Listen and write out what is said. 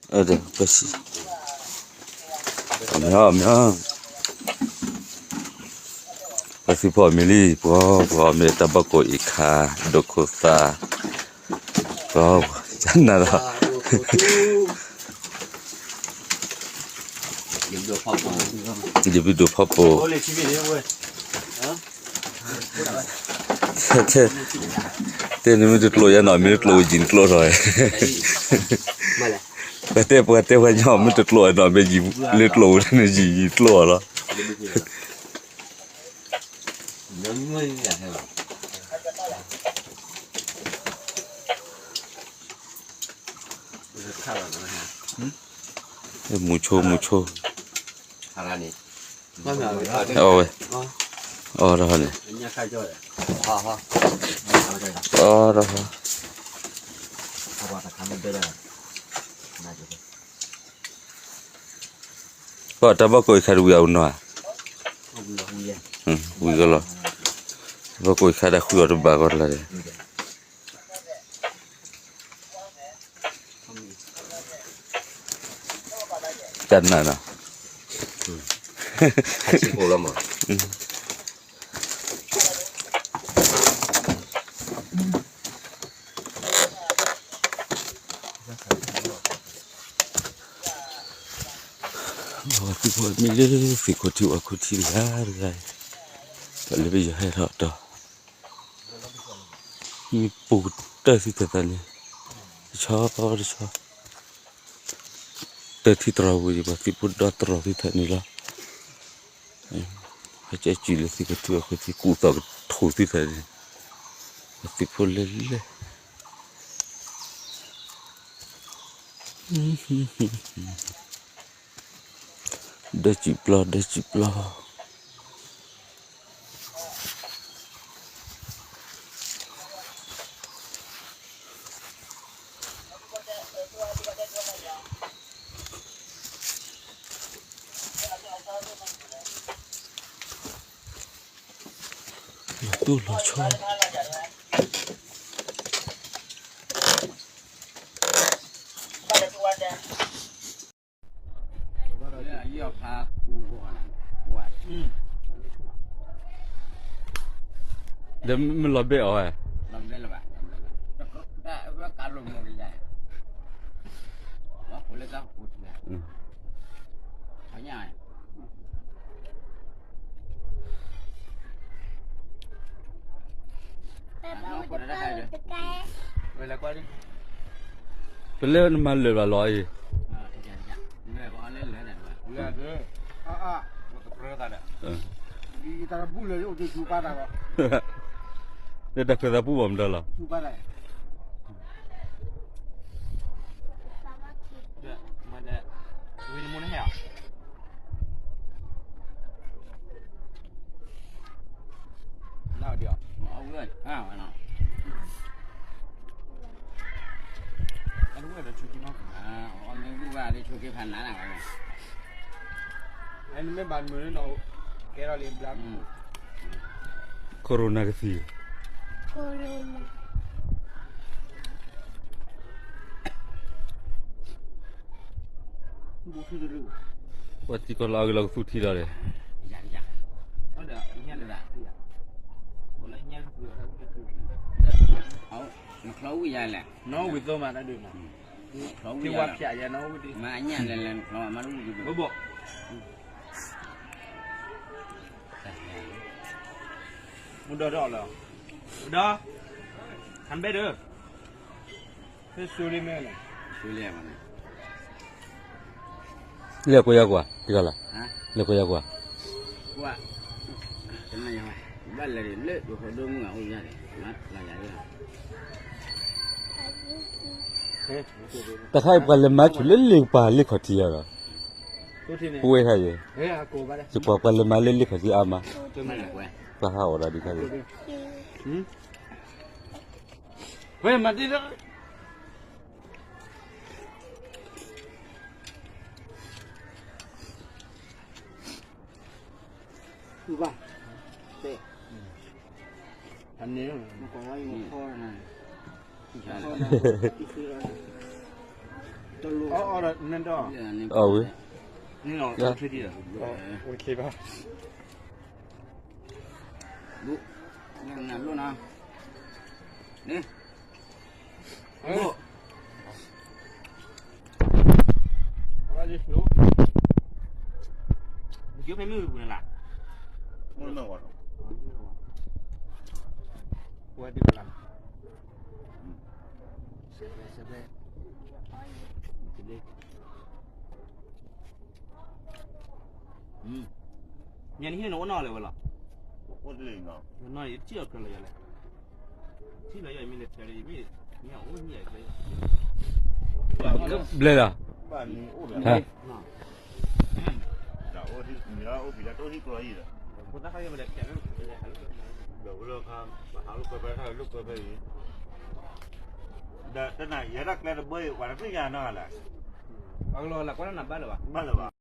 အၢ ပစံး, မ့ၢ်, ပှၤသုးဖိအီၣ်မ့ၤလံ, ပှၤ, ပှၤအီၣ်မ့ၤတၢ်ဘီကိးအံၤခါ, ဒိၣ်ခိၣ်သၣ်, ပှၤ, ကနၤလီၤ, ယဘုဒိၣ်ဖီပိၣ် တဲနမ့ၢ်တကျိးယၤနီၢ်မ့ၢ်တကျိးဝဲယံာ်နကျိးထီၣ်, ပှၤတဲပှၤတဲပှၤညီမ့ၢ်တကျိးနီၢ်မ့ၢ်ယံာ်လၢကျိးဝဲန့ၣ်ယံာ်ယံာ်ကျိးလီၤ. မူဆိမူဆိ, အဝဲ, အီၣ်တၢ်ဟီန့ၣ်, အီၣ်တၢ်ဟီ, ပှၤတၢ်ဘီကိးအံၤခါတဝံၤအီၤနီၢ်ဧါ, ဝံၤကလီၤ, ဘီကိးအံၤခါတၢ်ဃုအီၤတဘၣ်ကီတလၢ်ဒီး ကနၤနီၤ, သုးဖိမ့ၢ်လၢသ့ၣ်ခိၣ်ထံဝၣ်ခိၣ်ထံတဂၤတဂၤ, တၢ်လၢပယီၤဟဲထီၣ်တီၤ မ့ၢ်ပူၤကတၢၢ်သံသးသးန့ၣ်, တဆီတဆီ, တၢ်ထံတြီၤဝံၤ ပှၤသုးဖိဒီတြီၤသံသးန့ၣ်လီၤ. ဟဲကဲစံးလၢသ့ၣ်ကထူအခိၣ်သ့ၣ်ကူၣ်သီၣ်ကထိၣ်သံသးန့ၣ်, ပှၤသုးဖိလဲၤလဲၤ ဒဲစံးပျီ ဒဲစံးပျီ လီၤတူၢ်လီၤဆီ ဒီးမ့ၢ်လီၤဘဲအီၤဝဲ, ပလဲၤနမၤလၢာ်ဘၣ်လီၤအံၤ, လၢတၢ်ခၢၣ်သးပူၤဘၣ်မတၤလီၤ. Corona ကသံၣ်, Corona ပှၤသံကွၢ်လီၤအဂ့ၢ်လီၤကသူထံလီၤဒီး, နချီဝံၣ်ယၤလဲၣ်, နီၣ်ဝံၣ်သိမးတၢ်ဒုးမး, ထံဝါဖၠးယၤနီၣ်ဝံၣ်ဒုး, မၤညၣ်လဲၣ်လဲၣ် နချီမၤတဝံၣ်ဒုး, ဘိဘိ, မူဒီးဒီးလီၤ, ဒီး, ဟးဘဲဒၢ, လၢကွၢ်ယၤကွၢ်, တဂၤလီၤ, လၢကွၢ်ယၤကွၢ်, ဘၣ်လဲၣ်လၢဒိၣ်ဖိဒိၣ်မုၣ်အအိၣ်ယၤန့ၣ်, တခါအံၤ ပှၤလဲၤမၤဆူၣ်လၢလ့ၣ်ကပၤလ့ၣ်ခီၣ်ထံးယၤဒီး, ပဝဲခါအံၤ, ယကွၢ်ပှၤလဲၤမၤလၢလ့ၣ်ခီၣ်ထံးအါမး, ပှၤဟးအီၣ်ဒၣ်ဒ်ခါအံၤ, ဝဲမၤတ့ၢ်လၢ ဘၣ်, တဲ, အန့ၣ်, မ့ၢ်ကီးဝဲအံၤမ့ၢ်ဖီနၤ, ဖီနၤ, အီၣ်အီၣ်ဒီးနဒီး, အီၣ်ဝဲ, နထွေးထံဒီး, ဝံၤခ့ဘၣ်, နလိၣ်နၤ, နလိၣ်, ယဖဲမ့ၢ်ဝံၤပူၤနၤလၢ်, ဝဲဒၣ်လၢ်, ညါန့ၣ်ဟံၣ်နအိၣ်နီၢ်လၢၤဝဲလီၤ, ဘျဲၣ်လီၤ, တၢ်အိၣ်ဟံၣ်ယဲၢ်ကျဲ, ဒီးတနၤယဲဒၣ်ကျဲတဘိအံၤ ပှၤတသ့ၣ်ညါနီၢ်ဂၤလဲၣ်, ဘၣ်လၢၤဘၣ်